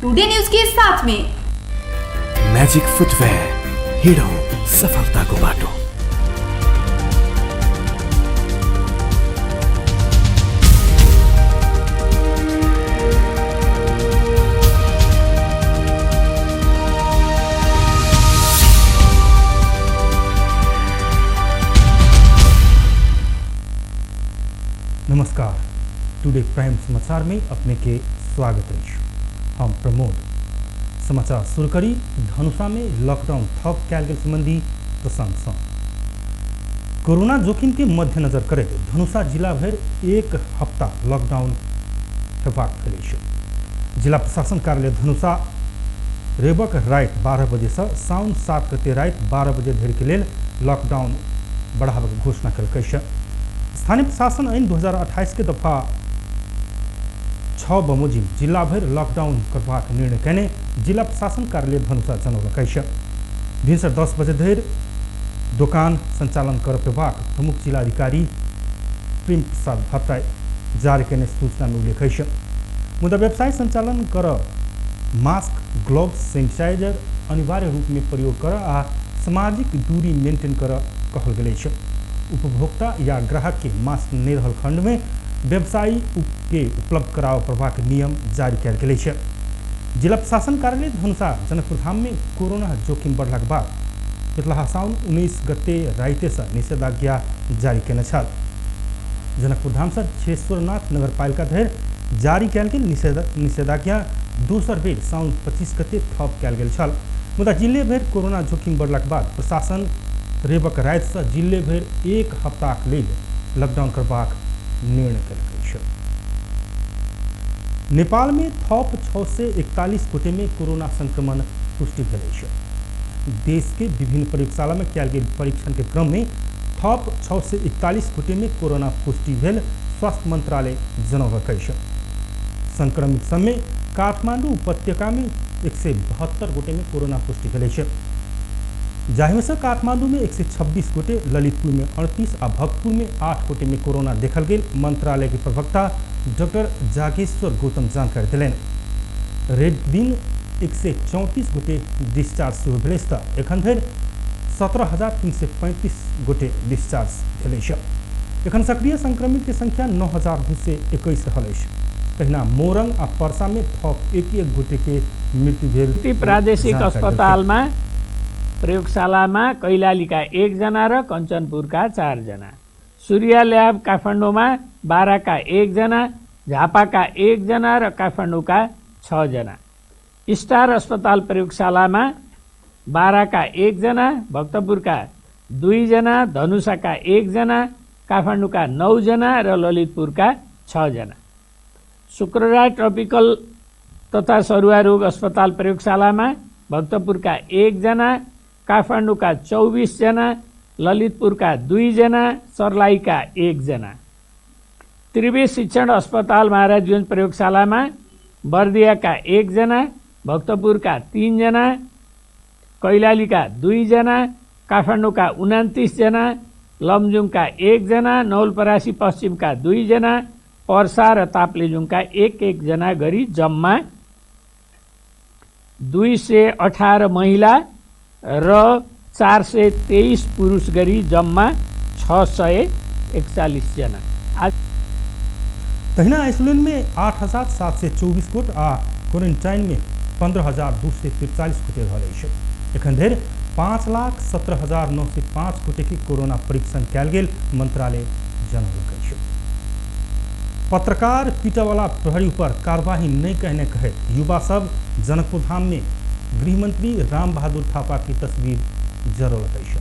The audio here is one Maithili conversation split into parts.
टुडे न्यूज के साथ में। म्याजिक फुटवेयर, हिँडौँ सफलताको बाटो। नमस्कार, टुडे प्राइम समाचार में अपने के स्वागत अछि। हम प्रमोद। समाचार शुरू करी धनुषा में लॉकडाउन थप कयल गेल संबंधी प्रसंग सँ। कोरोना जोखिम के मध्यनजर करैत धनुषा जिला भरि एक हफ्ता लॉकडाउन हेबाक भेल अछि। जिला प्रशासन कार्यालय धनुषा रेबक राति 12 बजे सँ साउन 7 गते राति 12 बजे धरि के लेल लॉकडाउन बढ़ाबक घोषणा केलक अछि। स्थानीय प्रशासन ऐन 2028 के दफा 6 बमोजिम जिला भरि लॉकडाउन करबाक निर्णय कयने जिला प्रशासन कार्यालय धनुषा जनौलक अछि। भिनसर 10 बजे धरि दोकान संचालन कर पेबाक प्रमुख जिलाधिकारी प्रेम प्रसाद भट्टराई जारी कयने सूचना में उल्लेख अछि। मुदा व्यवसाय संचालन कर मास्क, ग्लोव्स, सैनिटाइजर अनिवार्य रूप में प्रयोग कर आ सामाजिक दूरी मेंटेन कर कहल गेल अछि। उपभोक्ता या ग्राहक के मास्क नहि रहल खंड में व्यवसायी के उपलब्ध कराबऽ पड़बाक नियम जारी कयल गेल अछि। जिला प्रशासन कार्यालय धनुषा जनकपुरधाम में कोरोना जोखिम बढ़लाक बाद पिछला साउन 19 गते रातिसँ निषेधाज्ञा जारी केने छल। जनकपुरधाम सँ क्षेश्वरनाथ नगरपालिका धरि जारी कयल गेल निषेधाज्ञा दोसर बेर साउन 25 गते थप कयल गेल छल। मुदा जिले भरि कोरोना जोखिम बढ़लाक बाद प्रशासन रेबक रातिसँ जिले भरि एक हफ्ताक लेल लॉकडाउन करबाक निर्णय केलक अछि। नेपाल में थप 641 गोटे में कोरोना संक्रमण पुष्टि भेल अछि। देश के विभिन्न प्रयोगशाला में कयल गेल परीक्षण के क्रम में थप 641 गोटे में कोरोना पुष्टि भेल स्वास्थ्य मंत्रालय जनौलक अछि। संक्रमित सब में काठमांडू उपत्यका में 172 गोटे में कोरोना पुष्टि भेल अछि, जाहिमे सँ काठमांडू में 126 गोटे, ललितपुर में 38 आ भक्तपुर में 8 गोटे में कोरोना देखल गेल मंत्रालय के प्रवक्ता डॉक्टर जागेश्वर गौतम जानकारी देलनि। रवि दिन 134 गोटे डिस्चार्ज सेहो भेल अछि तऽ एखन धरि 17,335 गोटे डिस्चार्ज भेल अछि। एखन सक्रिय संक्रमित के संख्या 9,221 रहल अछि। तहिना मोरंग आ परसा में थप एक गोटे के मृत्यु भेल। प्रादेशिक जानकारी देलकै। अस्पतालमा प्रयोगशालामा कैलालीका 1 जना र कञ्चनपुरका 4 जना, सूर्य ल्याब काठमाडौँमा बाराका 1 जना, झापाका 1 जना र काठमाडौँका 6 जना, स्टार अस्पताल प्रयोगशालामा बाराका 1 जना, भक्तपुरका 2 जना, धनुषाका 1 जना, काठमाडौँका 9 जना र ललितपुरका 6 जना, शुक्रराय ट्रपिकल तथा सरुवा रोग अस्पताल प्रयोगशालामा भक्तपुरका 1 जना, काठमाडौँका 24 जना, ललितपुरका 2 जना, सर्लाहीका 1 जना, त्रिवेश शिक्षण अस्पताल महाराजगञ्ज प्रयोगशालामा बर्दियाका 1 जना, भक्तपुरका 3 जना, कैलालीका 2 जना, काठमाडौँका 29 जना, लमजुङका 1 जना, नवलपरासी पश्चिमका 2 जना, पर्सा र ताप्लेजुङका 1-1 जना गरी जम्मा 218 महिला र 423 पुरुष गरी जम्मा 641 जना। तहिना आइसोलेशन में 8,724 गोट आ क्वारेंटाइन में 15,243 गोटे रहल अछि। एखन धरि 5,17,905 गोटे के कोरोना परीक्षण कयल गेल मंत्रालय जनौलक अछि। पत्रकार पीटवाला प्रहरी पर कार्यवाही नहि कहने कहैत युवा सब जनकपुरधाम में गृहमंत्री राम बहादुर थापा की तस्वीर जरौलक अछि।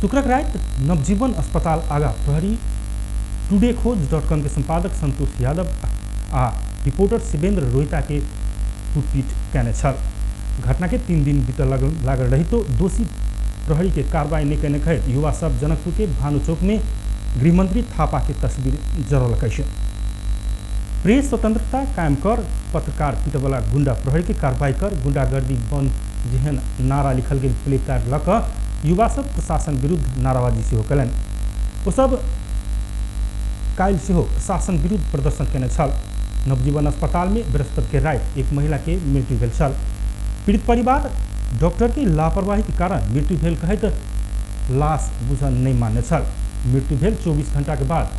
शुक्रक राति नवजीवन अस्पताल आगा प्रहरी टुडे खोज डॉट कॉम के संपादक संतोष यादव आ रिपोर्टर शिवेंद्र रोहिता के कुटपीट कयने छल। घटना के 3 दिन बीतल लागल रहितो दोषी प्रहरी के कार्रवाई नहि कयने कहैत युवा सब जनकपुर के भानु चौक में गृहमंत्री थापा के तस्वीर जरौलक अछि। प्रेस स्वतंत्रता कायम कर पत्रकार पीटवला गुंडा प्रहरी के कार्रवाई कर गुंडागर्दी बंद जेहन नारा लिखल गेल प्ले कार्ड लऽ कऽ युवा सब प्रशासन विरुद्ध नाराबाजी सेहो कयलनि। ओ सब काल्हि सेहो प्रशासन विरुद्ध प्रदर्शन केने छल। नवजीवन अस्पताल में बृहस्पति के राति एक महिला के मृत्यु भेल छल। पीड़ित परिवार डॉक्टर के लापरवाही के कारण मृत्यु भेल कहैत लाश बुझन नहीं मानने छल। मृत्यु भेल 24 घंटा के बाद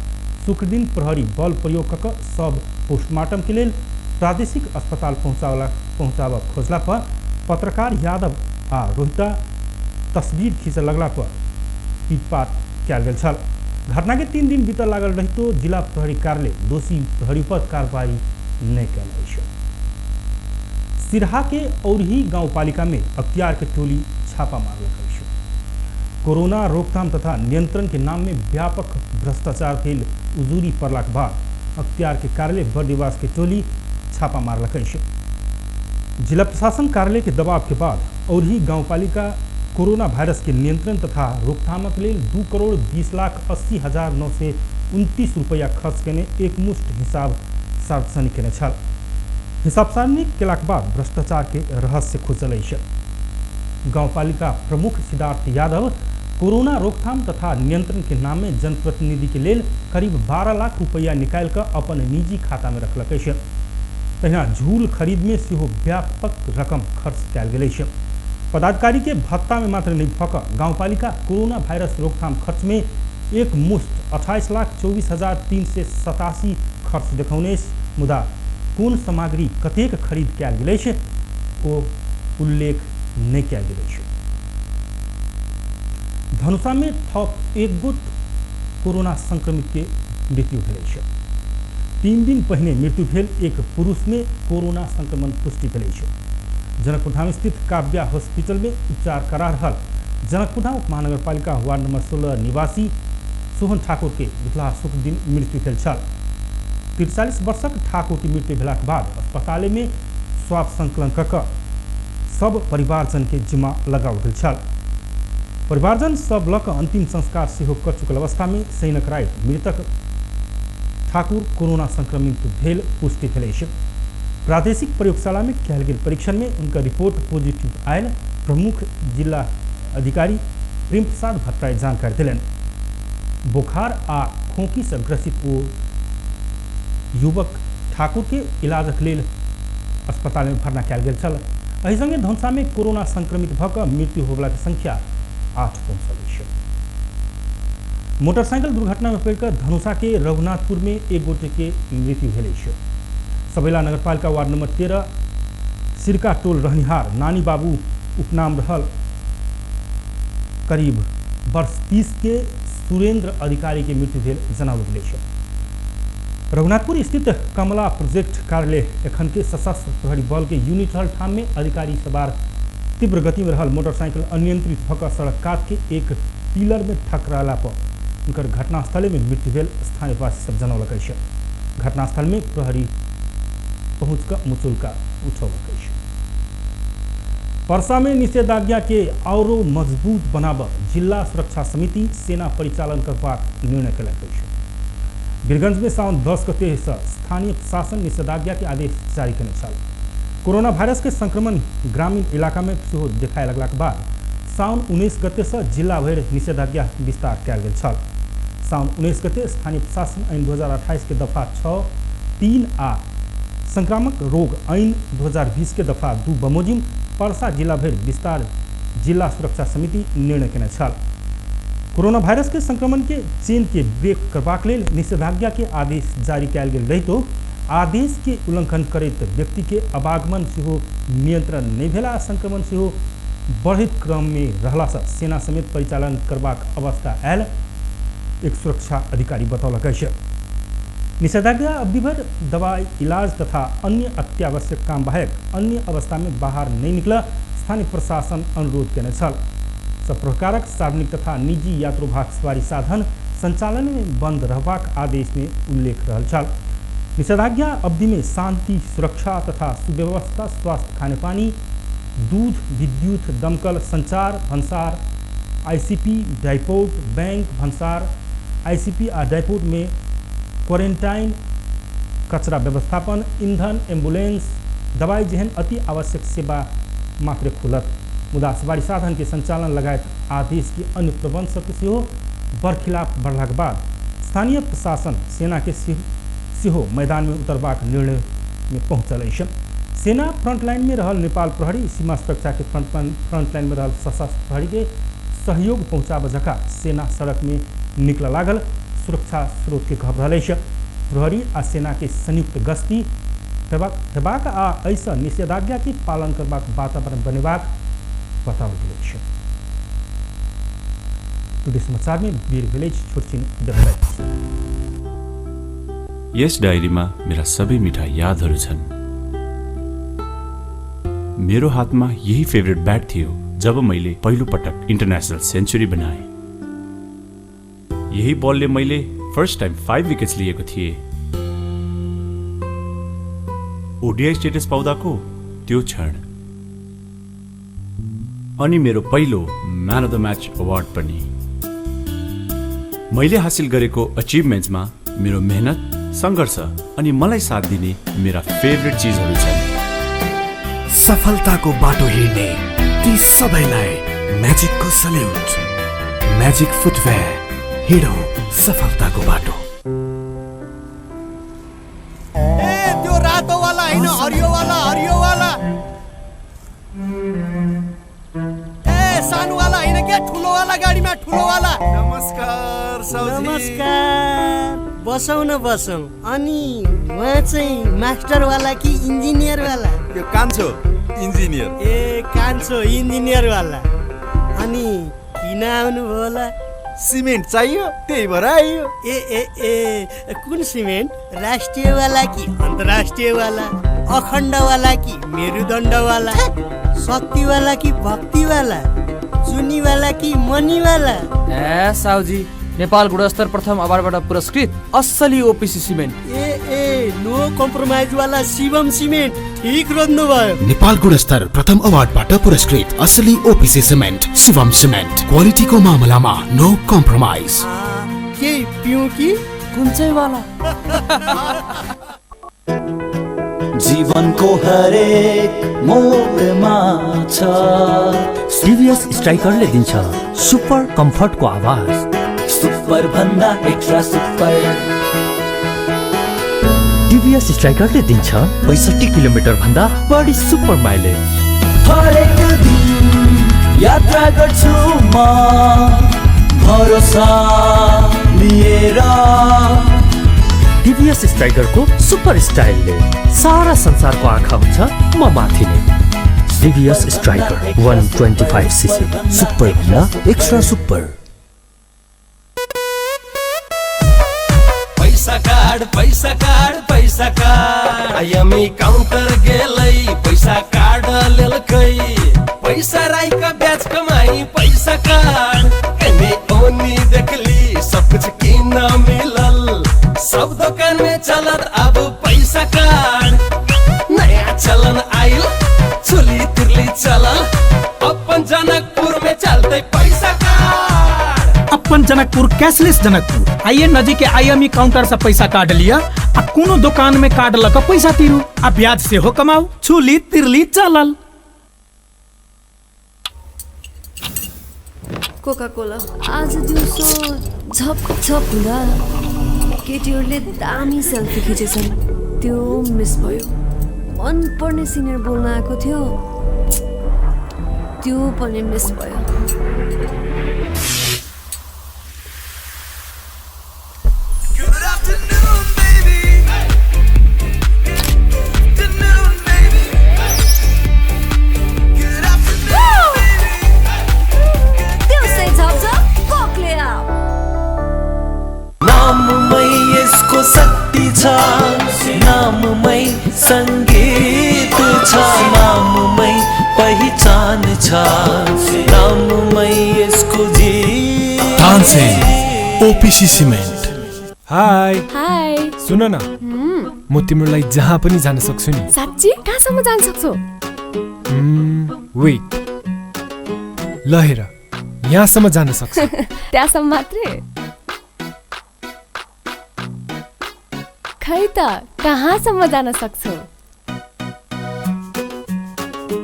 शुक्रदिन प्रहरी बल प्रयोग कऽ सब पोस्टमार्टम के लेल प्रादेशिक अस्पताल पहुँचाबऽ खोजला पर पत्रकार यादव आ रोहिता तस्वीर खींचऽ लगला पर पीटपाट कयल गेल छल। घटना के 3 दिन बीतऽ लागल रहितो जिला प्रहरी कार्यालय दोषी प्रहरी पर कार्रवाई नहीं कयल अछि। सिरहा के औरही गांवपालिका में अख्तियार के टोली छापा मारलक अछि। कोरोना रोकथाम तथा नियंत्रण के नाम में व्यापक भ्रष्टाचार भेल उजूरी पड़लाक बाद अख्तियार के कार्यालय बर्दिवास के टोली छापा मारलक अछि। जिला प्रशासन कार्यालय के दबाव के बाद औरही गांवपालिका कोरोना वायरस के नियंत्रण तथा रोकथामक लेल 2,20,80,929 रुपैआ खर्च केने एकमुष्ट हिसाब सार्वजनिक केने छल। हिसाब सार्वजनिक केलाक बाद भ्रष्टाचार के रहस्य खुजल अछि। गांवपालिका प्रमुख सिद्धार्थ यादव कोरोना रोकथाम तथा नियंत्रण के नाम में जनप्रतिनिधि के लेल करीब 12 लाख रुपैआ निकालि कऽ अपन निजी खाता में रखलक अछि। तहिना झूल खरीद में सेहो व्यापक रकम खर्च कयल गेल अछि। पदाधिकारी के भत्ता में मात्र नहीं भऽ कऽ गांवपालिका कोरोना वायरस रोकथाम खर्च में एक मुश्त 28,24,387 खर्च देखौने अछि। मुदा कोन सामग्री कतेक खरीद कयल गेल अछि ओ उल्लेख नहीं कयल गेल अछि। धनुषा में थप एक गोट कोरोना संक्रमित के मृत्यु भेल अछि। 3 दिन पहिने मृत्यु भेल एक पुरुष में कोरोना संक्रमण पुष्टि भेल अछि। जनकपुरधाम स्थित काव्या हॉस्पिटल में उपचार करा रहल जनकपुरधाम उपमहानगरपालिका वार्ड नंबर 16 निवासी सोहन ठाकुर के बितला शुक्र दिन मृत्यु भेल छल। 43 वर्षक ठाकुर की मृत्यु भेलाक बाद अस्पताल में स्वाब संकलन कऽ सब परिवारजन के जिम्मा लगाओल गेल छल। परिवारजन सब लऽ कऽ अंतिम संस्कार सेहो कर चुकल अवस्था में शनिक राति मृतक ठाकुर कोरोना संक्रमित भेल पुष्टि भेल अछि। प्रादेशिक प्रयोगशाला में कयल गेल परीक्षण में उनका रिपोर्ट पॉजिटिव आयल प्रमुख जिला अधिकारी प्रेम प्रसाद भट्टराई जानकारी देलनि। बुखार आ खोंखी से ग्रसित ओ युवक ठाकुर के इलाजक लेल अस्पताल में भर्ना कयल गेल छल। एहि संगे धनुषा में कोरोना संक्रमित भऽ कऽ मृत्यु होबला के संख्या 8 पहुँचल अछि। मोटरसाइकिल दुर्घटना में पड़िकऽ धनुषा के रघुनाथपुर में एक गोटे के मृत्यु भेल अछि। सबैला नगरपालिका वार्ड नंबर 13 सिरका टोल रहनिहार नानी बाबू उपनाम रहल करीब वर्ष 30 के सुरेंद्र अधिकारी के मृत्यु भेल जनाओल गेल अछि। रघुनाथपुर स्थित कमला प्रोजेक्ट कार्यालय एखन के सशस्त्र प्रहरी बल के यूनिट रहल ठाम में अधिकारी सवार तीव्र गति में रहल मोटरसाइकिल अनियंत्रित भऽ सड़क कात के एक पिलर में ठकराला पर उनकर घटनास्थले में मृत्यु भेल स्थानीयवासी सब जनौलक अछि। घटनास्थल में प्रहरी पहुँच कऽ मुचुल्का उठौलक अछि। परसा में निषेधाज्ञा के औरो मजबूत बनाब जिला सुरक्षा समिति सेना परिचालन करबाक निर्णय कयलक अछि। वीरगंज में साउन 10 गते से स्थानीय प्रशासन निषेधाज्ञा के आदेश जारी केने छल। कोरोना वायरस के संक्रमण ग्रामीण इलाका में सेहो देखाए लगलाक बाद साउन 19 गते से जिला भरि निषेधाज्ञा विस्तार कयल गेल छल। साउन 19 गते स्थानीय प्रशासन ऐन 2028 के दफा 6, 3 आ संक्रामक रोग ऐन 2020 के दफा 2 बमोजिम परसा जिला भरि विस्तार जिला सुरक्षा समिति निर्णय केने छल। कोरोना वायरस के संक्रमण के चेन के ब्रेक करबाक लेल निषेधाज्ञा के आदेश जारी कयल गेल रहितो आदेश के उल्लंघन करैत व्यक्ति के आवागमन सेहो नियंत्रण नहीं भेला, संक्रमण सेहो बढ़ैत क्रम में रहला से सेना समेत परिचालन करबाक अवस्था आयल एक सुरक्षा अधिकारी बतौलक अछि। निषेधाज्ञा अवधिभर दवाई, इलाज तथा अन्य अत्यावश्यक काम बाहेक अन्य अवस्था में बाहर नहीं निकल स्थानीय प्रशासन अनुरोध केने छल। सब प्रकारक सार्वजनिक तथा निजी यात्रोवाहक सवारी साधन संचालन में बंद रहबाक आदेश में उल्लेख रहल छल। निषेधाज्ञा अवधि में शांति, सुरक्षा तथा सुव्यवस्था, स्वास्थ्य, खानेपानी, दूध, विद्युत, दमकल, संचार, भन्सार, आईसीपी, डाइपोर्ट, बैंक, भन्सार, आईसीपी आ डाइपोर्ट में क्वारेंटाइन, कचरा व्यवस्थापन, ईंधन, एम्बुलेंस, दवाई जेहन अति आवश्यक सेवा मात्र खुलत। मुदा सवारी साधन के संचालन लगायत आदेश के अन्य प्रबंध सबके सेहो बरखिलाफ बढ़लाक बाद स्थानीय प्रशासन सेना के सेहो मैदान में उतरबाक निर्णय में पहुंचल अछि। सेना फ्रंटलाइन में रहल नेपाल प्रहरी सीमा सुरक्षा के फ्रंटलाइन में रहल सशस्त्र प्रहरी के सहयोग पहुँचाबऽ जकाँ सेना सड़क में निकल लागल सुरक्षा स्रोत के कहब रहल अछि। प्रहरी आ सेना के संयुक्त गश्ती हेबाक आ एहिसँ निषेधाज्ञा के पालन करबाक वातावरण बनेबाक बताओल गेल अछि। टुडे समाचार में वीर विलेज छोटछिन वेबसाइट। यस डायरीमा मेरा सबै मिठा यादहरू छन्। मेरो हातमा यही फेभरेट ब्याट थियो जब मैले पहिलो पटक इन्टरनेसनल सेन्चुरी बनाएँ। यही बलले मैले फर्स्ट टाइम 5 विकेट्स लिएको थिएँ। ओडिआई स्टेटस पाउँदाको त्यो क्षण अनि मेरो पहिलो man of the match award पनि। मैले हासिल गरेको अचिभमेन्ट्समा मेरो मेहनत, सङ्घर्ष अनि मलाई साथ दिने मेरा फेभरेट चिजहरू छन्। सफलताको बाटो हिँड्ने ती सबैलाई म्याजिकको सल्युट। म्याजिक फुटवेयर, हिँडौँ सफलताको बाटो। ए त्यो रातो वाला हैन, हरियो वाला, हरियो वाला। ए सानो वाला हैन के, ठुलो वाला गाडीमा, ठुलो वाला। नमस्कार साउजी। नमस्कार, बसौँ न बसौँ। अनि उहाँ चाहिँ मास्टर वाला कि इन्जिनियर वाला? त्यो कान्छो इन्जिनियर। ए कान्छो इन्जिनियर वाला। अनि किन आउनुभयो होला? सिमेन्ट चाहियो त्यही भएर आइयो। ए ए ए कुन सिमेन्ट? राष्ट्रिय वाला कि अन्तर्राष्ट्रिय वाला? अखण्ड वाला कि मेरुदण्ड वाला? शक्ति वाला कि भक्ति वाला? चुनी वाला कि मनी वाला? ए साउजी, नेपाल गुणस्तर प्रथम अवार्डबाट पुरस्कृत असली ओपिसी सिमेन्ट। ए ए नो कम्प्रोमाइज वाला शिवम सिमेन्ट, ठीक रोज्नु भयो। नेपाल गुणस्तर प्रथम अवार्डबाट पुरस्कृत असली ओपिसी सिमेन्ट, शिवम सिमेन्ट। क्वालिटीको मामलामा नो कम्प्रोमाइज। के पिउँ कि कुन चाहिँ वाला? जीवनको हरेक मोडमा छ टिभीएस स्ट्राइकरले दिन्छ सुपर कम्फर्टको आवाज। सुपर भन्दा एक्स्ट्रा सुपर। टिभीएस स्ट्राइकरले दिन्छ 65 किलोमिटर भन्दा बढी सुपर माइलेज। हरेक दिन यात्रा गर्छु म भरोसा लिएर। टिभीएस स्ट्राइकरको सुपर स्टाइलले सारा संसारको आँखा हुन्छ म माथि नै। टिभीएस स्ट्राइकर 125 सीसी, सुपर भन्दा एक्स्ट्रा सुपर। पैसा कार्ड, पैसा कार्ड, पैसा कार्ड। आईएमई काउंटर गेलै पैसा कार्ड लेलकै। पैसा राई का ब्याज कमाई पैसा कार्ड। एने ओनी देखली सब कुछ किन मिलल, सब दुकान में चलत अब पैसा कार्ड। नया चलन आइल चुली तिरली चलल, अपन जनकपुर में चलते पैसा कार्ड। अपन जनकपुर कैशलेस जनकपुर। आइए नजीक के आईएमई काउंटर से पैसा कार्ड लिया आ कोनो दुकान में कार्ड लक पैसा तिरू आ ब्याज से हो कमाऊ। छुली तिरली चलल। कोका कोला आज दिउँसो झप झप हुँदा केटीहरूले दामी सेल्फी खिचेछन्, त्यो मिस भयो। मनपर्ने सिनियर बोल्न आएको थियो, त्यो पनि मिस भयो। शक्ति छ, नाममै संगीत छ, नाममै पहिचान छ, नाममै यसको जीवन। Tansen OPC cement. Hi hi, सुन न, म तिम्रो लागि जहाँ पनि जान सक्छु नि। साँच्ची? कहाँसम्म जान सक्छौ? वेट, ल हेर, यहाँसम्म जान सक्छु। त्यहाँसम्म मात्रै? खै त कहाँसम्म जान सक्छौ?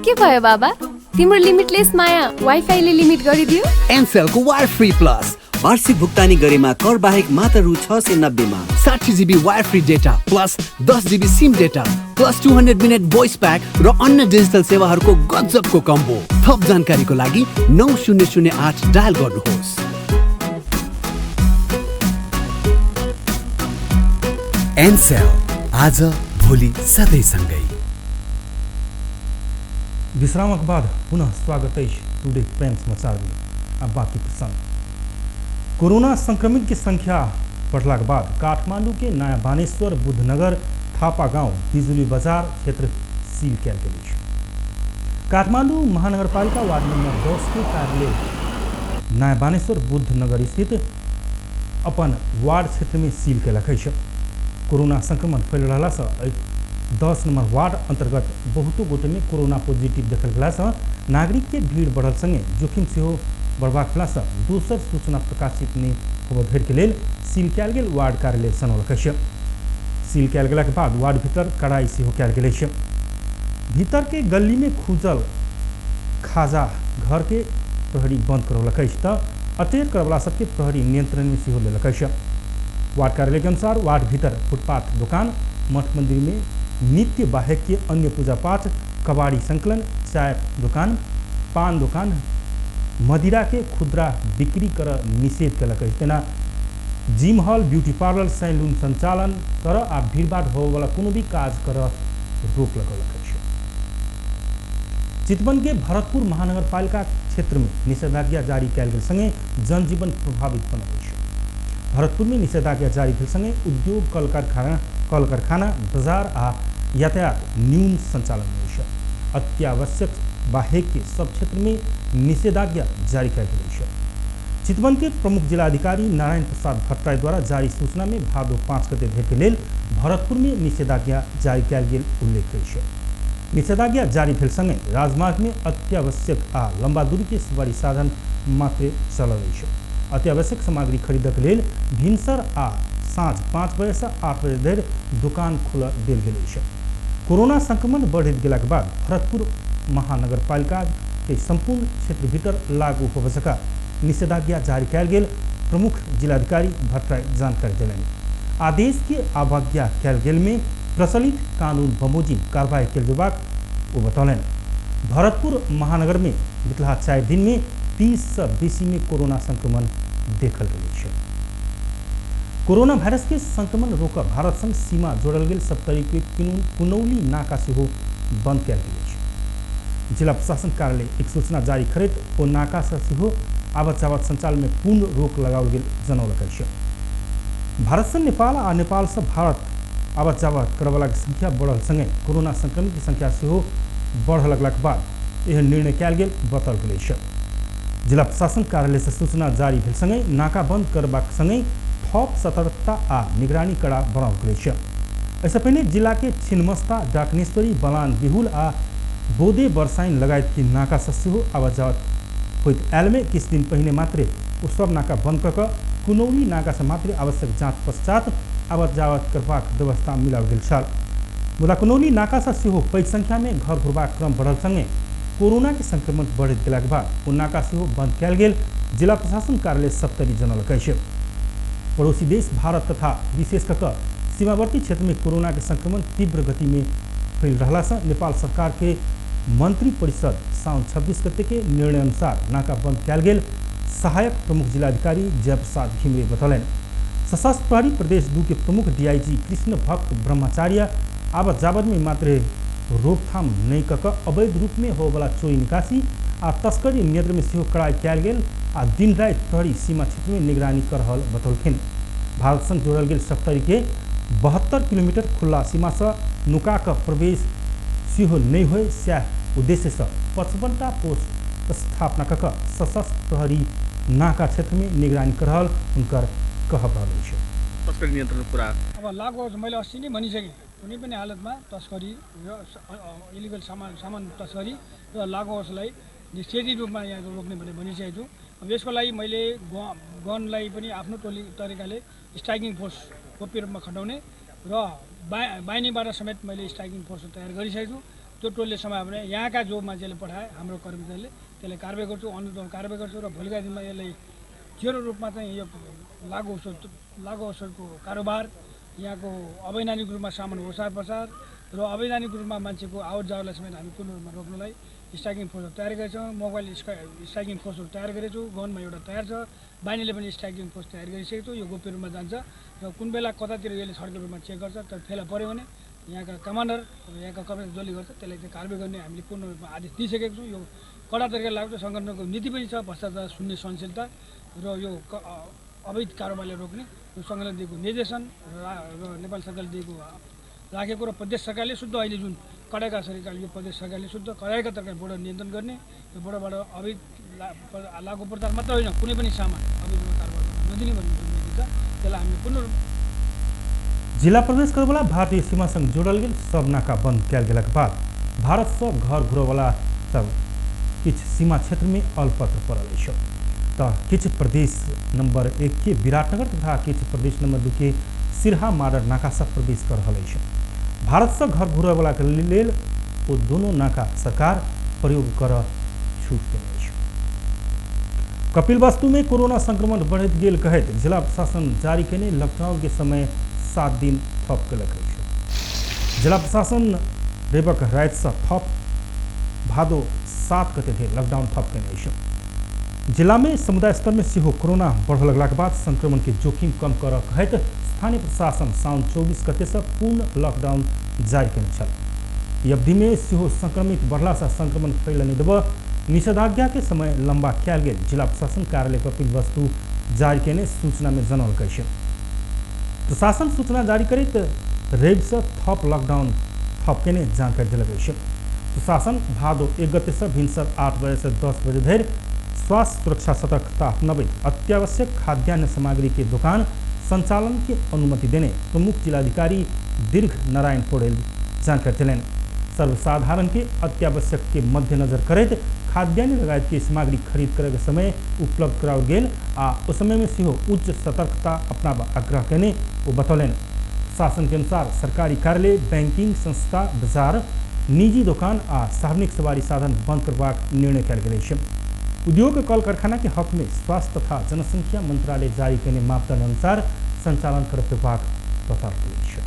के भयो बाबा, तिम्रो लिमिटलेस माया वाइफाईले लिमिट गरिदियो। एनसेलको वायर फ्री प्लस वार्षिक भुक्तानी गरेमा कर बाहेक मात्र रु 690 मा 60 GB wire free data plus 10 GB SIM data plus 200 minute voice pack र अन्य डिजिटल सेवाहरूको गजबको कम्बो। थप जानकारीको लागि 9008 डायल गर्नुहोस्। एनसेल आज भोलि सधैँ सँगै। विश्रामक बाद पुनः स्वागत अछि टुडे प्राइम समाचार में। अब बाकी प्रसंग। कोरोना संक्रमित की संख्या बढ़लाक बाद काठमांडू के नया बानेश्वर बुद्धनगर थापा गांव बिजुली बाजार क्षेत्र सील कयल गेल अछि। काठमांडू महानगरपालिका वार्ड नंबर 10 के कार्यालय नया बानेश्वर बुद्धनगर स्थित अपन वार्ड क्षेत्र में सील कयलक अछि। कोरोना संक्रमण फैल रहलासँ 10 नंबर वार्ड अंतर्गत बहुतो गोटे में कोरोना पॉजिटिव देखल गेलासँ नागरिक के भीड़ बढ़ल संगे जोखिम सेहो बढ़बाक भेलासँ दोसर सूचना प्रकाशित नहि होबय धरि के लेल सील कयल गेल वार्ड कार्यालय जनौलक अछि। सील कयल गेलाक बाद वार्ड भीतर कड़ाई सेहो कयल गेल अछि। भीतर के गली में खुजल खाजा घर के प्रहरी बंद करौलक अछि तऽ अटेर करवला सबके प्रहरी नियंत्रण में सेहो लेलक अछि। वार्ड कार्यालय के अनुसार वार्ड भीतर फुटपाथ दुकान मठ मंदिर में नित्य बाहेक के अन्य पूजा पाठ कबाड़ी संकलन चाय दुकान पान दुकान मदिरा के खुदरा बिक्री कर निषेध कयलक अछि। तेना gym hall beauty parlour saloon संचालन कर आ भीड़भाड़ होबयवला कोनो भी काज कर रोक लगौलक अछि। चितवन के भरतपुर महानगरपालिका क्षेत्र में निषेधाज्ञा जारी कयल गेल संगे जनजीवन प्रभावित बनल अछि। भरतपुर में निषेधाज्ञा जारी भेल संगे उद्योग कल कारखाना बाजार आ यातायात न्यून संचालन में अछि। अत्यावश्यक बाहेक के सब क्षेत्र में निषेधाज्ञा जारी कयल गेल अछि। चितवन के प्रमुख जिलाधिकारी नारायण प्रसाद भट्टराई द्वारा जारी सूचना में भादो 5 गते धरि के लेल भरतपुर में निषेधाज्ञा जारी कयल गेल उल्लेख अछि। निषेधाज्ञा जारी भेल संगे राजमार्ग में अत्यावश्यक आ लंबा दूरी के सवारी साधन मात्र चलल अछि। अत्यावश्यक सामग्री खरीदक लेल भिनसर आ साँझ 5 बजे से 8 बजे धरि दुकान खुलल देल गेल अछि। कोरोना संक्रमण बढ़ैत गेलाक बाद भरतपुर महानगरपालिका के संपूर्ण क्षेत्र भीतर लागू होबय जकाँ निषेधाज्ञा जारी कयल गेल प्रमुख जिलाधिकारी भट्टराई जानकारी देलनि। आदेश के अवज्ञा कयल गेल में प्रचलित कानून बमोजिम कार्रवाई कयल जेबाक ओ बतौलनि। भरतपुर महानगर में बितला 4 दिन में 30 से बेसी में कोरोना संक्रमण देखल गेल अछि। कोरोना वायरस के संक्रमण रोक भारत संग सीमा जोड़ल गेल सप्तरी के कुनौली नाका सेहो बंद कयल गेल अछि। जिला प्रशासन कार्यालय एक सूचना जारी करैत ओ नाका से सेहो आवत जावत संचालन में पूर्ण रोक लगाओल गेल जनौलक अछि। भारत से नेपाल आ नेपाल से भारत आवत जावत करवला के संख्या बढ़ल संगे कोरोना संक्रमित के संख्या सेहो बढ़ लगलाक बाद एहन निर्णय कयल गेल बताओल गेल अछि। जिला प्रशासन कार्यालय से सूचना जारी भेल संगे नाका बंद करबाक संगे थप सतर्कता आ निगरानी कड़ा बनाओल गेल अछि। एहिसँ पहिने जिला के छिन्नमस्ता डाकनेश्वरी बलान बिहुल आ बोदे बरसाइन लगायत के नाका से सेहो आवत जावत होइत आयल में किछु दिन पहिने मात्रे ओ सब नाका बंद कऽ कऽ कुनौली नाका से मात्रे आवश्यक जाँच पश्चात आवत जावत करबाक व्यवस्था मिलाओल गेल छल। मुदा कुनौली नाका से सेहो पैघ संख्या में घर घुरबाक क्रम बढ़ल संगे कोरोना के संक्रमण बढ़ैत गेलाक बाद ओ नाका सेहो बंद कयल गेल जिला प्रशासन कार्यालय सप्तरी जनौलक अछि। पड़ोसी देश भारत तथा विशेष कऽ कऽ सीमावर्ती क्षेत्र में कोरोना के संक्रमण तीव्र गति में फैल रहलासँ नेपाल सरकार के मंत्री परिषद साउन 26 गते के निर्णय अनुसार नाका बंद कयल गेल सहायक प्रमुख जिलाधिकारी जयप्रसाद घिमिरे बतौलनि। सशस्त्र प्रहरी प्रदेश 2 के प्रमुख डीआईजी कृष्ण भक्त ब्रह्मचार्य आवत जावत में मात्र रोकथाम नहि कऽ कऽ अवैध रूप में होबयवला चोरी निकासी आ तस्करी नियंत्रण में सेहो कड़ाई कयल गेल आ दिन राति प्रहरी सीमा क्षेत्र में निगरानी कर रहल बतौलखिन। भारत संग जोड़ल गेल सप्तरी के 72 किलोमीटर खुला सीमा से नुका कऽ प्रवेश सेहो नहि होय सएह उद्देश्य से 55टा पोस्ट स्थापना कऽ कऽ सशस्त्र प्रहरी नाका क्षेत्र में निगरानी कर रहल हुनकर कहब रहल अछि। तस्करी नियन्त्रण कुरा अब लागु मैले अस्ति नै भनिसकेँ, कुनै पनि हालतमा तस्करी र इलिगल सामान तस्करी र लागु औषधलाई निषेधित रूपमा यहाँ रोक्ने भनेर भनिसकेको छु। अब यसको लागि मैले गनलाई पनि आफ्नो टोली तरिकाले स्ट्राइकिङ फोर्स गोप्य रूपमा खटाउने र बाहिनीबाट समेत मैले स्ट्राइकिङ फोर्स तयार गरिसकेको छु। त्यो टोलले समायो भने यहाँका जो मान्छेले पठाए हाम्रो कर्मचारीले त्यसलाई कारवाही गर्छु, अनुदान कारवाही गर्छु र भोलिका दिनमा यसलाई जेरो रूपमा चाहिँ यो लागु औषधको कारोबार, यहाँको अवैधानिक रूपमा सामान ओसार पसार र अवैधानिक रूपमा मान्छेको आवत जावतलाई समेत हामी पूर्ण रूपमा रोक्नलाई स्ट्राइकिङ फोर्सहरू तयार गरेका छौँ। मोबाइल स्ट्राइकिङ फोर्सहरू तयार गरेको छु, गनमा एउटा तयार छ, बाहिनीले पनि स्ट्राइकिङ फोर्स तयार गरिसकेको छु। यो गोप्य रूपमा जान्छ र कुन बेला कतातिर यसले छड्के रूपमा चेक गर्छ, तर फेला पऱ्यो भने यहाँका कमान्डर यहाँका कमान्डर जसले गर्छ त्यसलाई चाहिँ कारवाही गर्ने हामीले पूर्ण रूपमा आदेश दिइसकेको छौँ। यो कडा तरिकाले लाग्छ, सङ्गठनको नीति पनि छ भ्रष्टाचार शून्य सहनशीलता र यो अवैध कारोबारलाई रोक्ने यो सङ्गठनले दिएको निर्देशन र नेपाल सरकारले दिएको राखेको र प्रदेश सरकारले शुद्ध अहिले जुन कडाइका सरकारले यो प्रदेश सरकारले शुद्ध कडाइका तरिकाले बोर्डर नियन्त्रण गर्ने, यो बोर्डरबाट अवैध लागु पदार्थ मात्र होइन कुनै पनि सामान अवैध कारोबार गर्न नदिने भन्ने जुन नीति छ त्यसलाई हामीले पूर्ण जिला प्रवेश करवला भारतीय सीमा संग जोड़ल गेल सब नाका बंद कयल गेलाक बाद भारत से घर घुरवला सब किछु सीमा क्षेत्र में अलपत्र पड़ल अछि। त किछु प्रदेश नंबर 1 के विराटनगर तथा किछु प्रदेश नंबर 2 के सिरहा माडर नाका से प्रवेश कर रहल अछि। भारत से घर घुरवला के लेल ओ दोनों नाका सरकार प्रयोग कर छूट देने अछि। कपिलवस्तु में कोरोना संक्रमण बढ़ैत गेल कहैत जिला प्रशासन जारी केने लॉकडाउन के समय 7 दिन थप केलक अछि। जिला प्रशासन रविक राति से थप भादो 7 गते धरि लॉकडाउन थप केने अछि। जिला में समुदाय स्तर में सेहो कोरोना बढ़ लगलाक बाद संक्रमण के जोखिम कम कर कहैत स्थानीय प्रशासन साउन 24 गते से पूर्ण लॉकडाउन जारी केने छल। ई अवधि में सेहो संक्रमित बढ़ला से संक्रमण फैलऽ नहि देबऽ निषेधाज्ञा के समय लंबा कयल गेल जिला प्रशासन कार्यालय कपिलवस्तु जारी केने सूचना में जनौलक अछि। प्रशासन सूचना जारी करैत रवि से थप लॉकडाउन थप केने जानकारी देलक अछि। प्रशासन भादो 1 गते से भिनसर 8 बजे से 10 बजे धरि स्वास्थ्य सुरक्षा सतर्कता अपनबैत अत्यावश्यक खाद्यान्न सामग्री के दुकान संचालन के अनुमति देने प्रमुख जिलाधिकारी दीर्घ नारायण पौडेल जानकारी देलनि। सर्वसाधारण के अत्यावश्यक के मद्देनजर करैत खाद्यान्न लगायत के सामग्री खरीद करे के समय उपलब्ध कराओल गेल आ ओ समय में सेहो उच्च सतर्कता अपनाबऽ आग्रह केने ओ बतौलनि। शासन के अनुसार सरकारी कार्यालय, बैंकिंग संस्था, बाजार, निजी दोकान आ सार्वजनिक सवारी साधन बंद करबाक निर्णय कयल गेल अछि। उद्योग कल कारखाना के हक में स्वास्थ्य तथा जनसंख्या मंत्रालय जारी केने मापदंड अनुसार संचालन करबाक बताओल गेल अछि।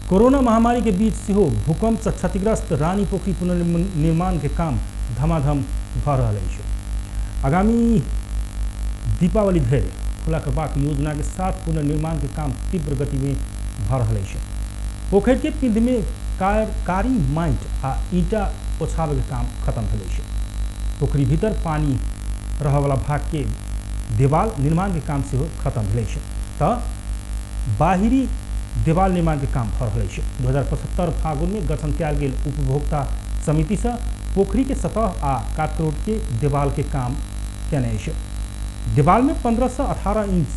कोरोना महामारी के बीच सेहो भूकंप से क्षतिग्रस्त रानी पोखरी पुनर्निर्माण के काम धमाधम भ रहल अछि। आगामी दीपावली धरि खुला करबाक योजना के साथ पुनर्निर्माण के काम तीव्र गति में भ रहल अछि। पोखरि के पिंड में कारी माटि आ ईंटा ओछाबे के काम खत्म भेल अछि। पोखरी भीतर पानी रहवला भाग के देवाल निर्माण के काम सेहो खत्म भेल अछि। त बाहरी देवाल निर्माण के काम भ रहल अछि। 2075 फागुन में गठन कयल गेल उपभोक्ता समिति से पोखरी के सतह आ काटकरोट के देवाल के काम केने अछि। देवाल में 15 से 18 इंच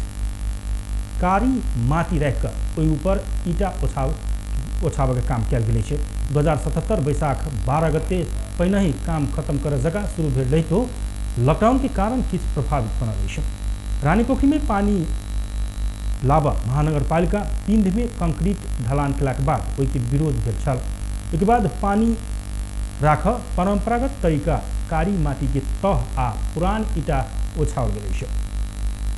कारी माटी राखि कऽ ओहि ऊपर ईंटा ओछाबऽ के काम कयल गेल अछि। 2077 बैसाख 12 गते पहिने ही काम खत्म करऽ जगह शुरू भेल रहितो लॉकडाउन के कारण किछु प्रभावित बनल अछि। रानी पोखरी में पानी लाबा महानगरपालिका पिंड में कंक्रीट ढलान केलाक बाद ओहिके विरोध भेल छल। ओहिके बाद पानी राख परंपरागत तरीका कारी माटी के तह आ पुरान ईंटा ओछाओल गेल अछि।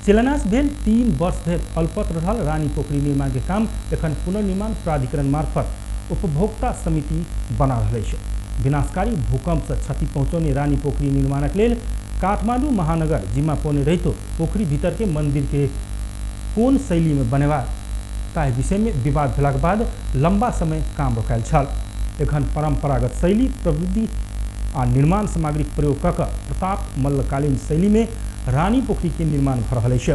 शिलान्यास भेल 3 वर्ष धरि अलपत्र रहल रानी पोखरी निर्माण के काम एखन पुनर्निर्माण प्राधिकरण मार्फत उपभोक्ता समिति बना रहल अछि। विनाशकारी भूकंप से क्षति पहुँचौने रानी पोखरी निर्माणक लेल काठमांडू महानगर जिम्मा पौने रहितो पोखरी भीतर के मंदिर के कोन शैली में बनेबा ताहि विषय में विवाद भेलाक बाद लंबा समय काम रोकायल छल। एखन परंपरागत शैली प्रवृत्ति आ निर्माण सामग्री प्रयोग कऽ कऽ प्रताप मल्लकालीन शैली में रानी पोखरी के निर्माण भऽ रहल अछि।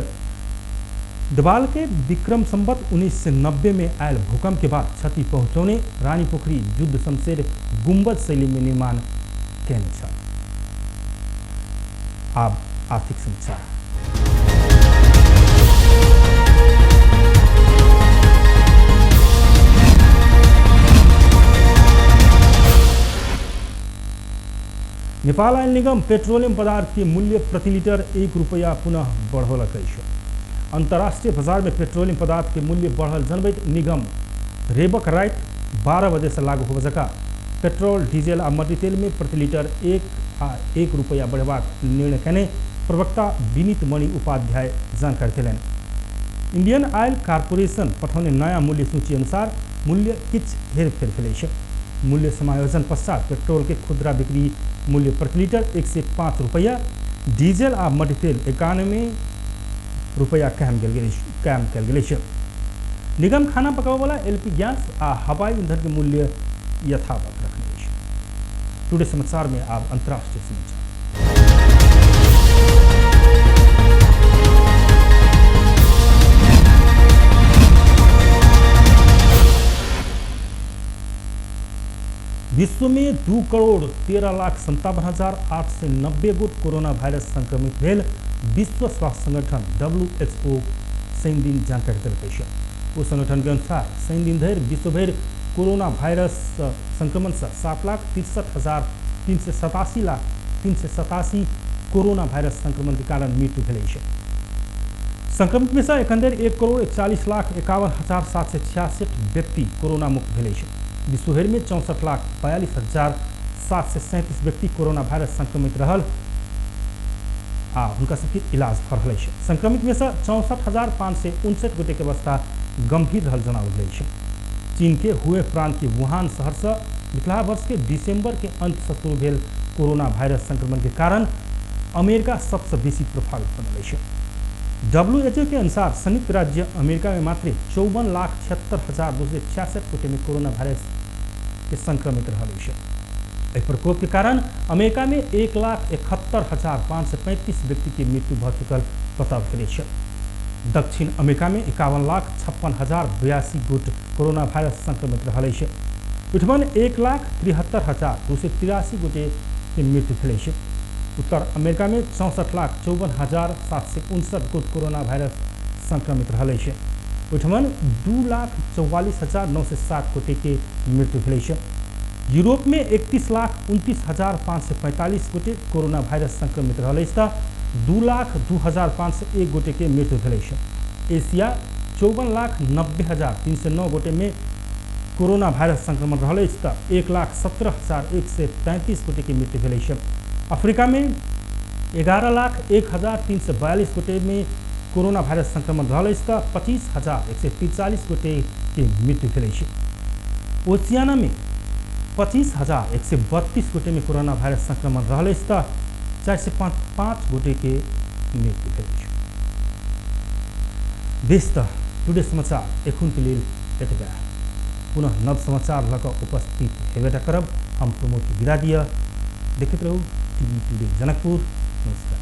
देवाल के विक्रम संवत 1990 में आयल भूकंप के बाद क्षति पहुँचौने रानी पोखरी युद्ध शमशेर गुम्बज शैली में निर्माण केने छल। आब आर्थिक समाचार। नेपाल आयल निगम पेट्रोलियम पदार्थ के मूल्य प्रति लीटर 1 रुपया पुनः बढ़ौलक अछि। अंतर्राष्ट्रीय बाजार में पेट्रोलियम पदार्थ के मूल्य बढ़ल जनबैत निगम रेबक राति 12 बजे से लागू होबय जकाँ पेट्रोल डीजल आ मट्टीतेल में प्रति लीटर 1 आ 1 रुपया बढ़ेबाक निर्णय कयने प्रवक्ता विनीत मणि उपाध्याय जानकारी देलनि। इंडियन ऑयल कॉरपोरेशन पठौने नया मूल्य सूची अनुसार मूल्य किछु हेरफेर भेल अछि। मूल्य समायोजन पश्चात पेट्रोल के खुदरा बिक्री मूल्य प्रति लीटर 105 रुपया, डीजल आ मट्टीतेल 91 रुपया कायम कयल गेल अछि। निगम खाना पकाबयवला एलपी गैस आ हवाई ईंधन के मूल्य यथावत रखने अछि। टुडे समाचार में आब अंतर्राष्ट्रीय समाचार। विश्व में 2,13,57,890 गोट कोरोना वायरस संक्रमित भेल विश्व स्वास्थ्य संगठन WHO शनि दिन जानकारी देलक अछि। ओ संगठन के अनुसार शनि दिन धरि विश्वभरि कोरोना वायरस संक्रमण से 7,63,387 कोरोना वायरस संक्रमण के कारण मृत्यु भेल अछि। संक्रमित में से एखन धरि 1,41,51,766 व्यक्ति कोरोना मुक्त भेल अछि। विश्वभरि में 64,42,737 व्यक्ति कोरोना वायरस संक्रमित रहल आ हुनका सबके इलाज भऽ रहल अछि। संक्रमित में से 64,559 गोटे के अवस्था गंभीर रहल जनाओल गेल अछि। चीन के हुए प्रांत के वुहान शहर से पिछला वर्ष के दिसंबर के अंत से शुरू भेल कोरोना वायरस संक्रमण के कारण अमेरिका सबसे बेसी प्रभावित बनल अछि। WHO के अनुसार संयुक्त राज्य अमेरिका में मात्र 54,76,266 गोटे में कोरोना वायरस के संक्रमित रहल अछि। एहि प्रकोप के कारण अमेरिका में 1,71,535 व्यक्ति के मृत्यु भऽ चुकल पता भेल अछि। दक्षिण अमेरिका में 51,56,082 गोट कोरोना वायरस संक्रमित रहल अछि। ओहिठमन 1,73,283 गोटे के मृत्यु भेल अछि। उत्तर अमेरिका में 64,54,759 गोट कोरोना वायरस संक्रमित रहल अछि। ओहिठमन 2,44,907 गोटे के मृत्यु भेल अछि। यूरोप में 31,29,545 गोटे कोरोना वायरस संक्रमित रहल अछि तऽ 2,02,501 गोटे के मृत्यु भेल अछि। एशिया 54,90,309 गोटे में कोरोना वायरस संक्रमण रहल अछि तऽ 1,17,133 गोटे के मृत्यु भेल अछि। अफ्रीका में 11,01,342 गोटे में कोरोना वायरस संक्रमण रहल अछि तऽ 25,143 गोटे के मृत्यु भेल अछि। ओशियाना में 25,132 गोटे में कोरोना वायरस संक्रमण रहल अछि तऽ 405 गोटे के मृत्यु भेल अछि। देश तऽ टुडे समाचार एखन के लेल एतबे। पुनः नव समाचार लऽ कऽ उपस्थित हेबेटा करब। हम प्रमोद के विदा दिअ। देखैत रहू टीवी टुडे जनकपुर। नमस्कार।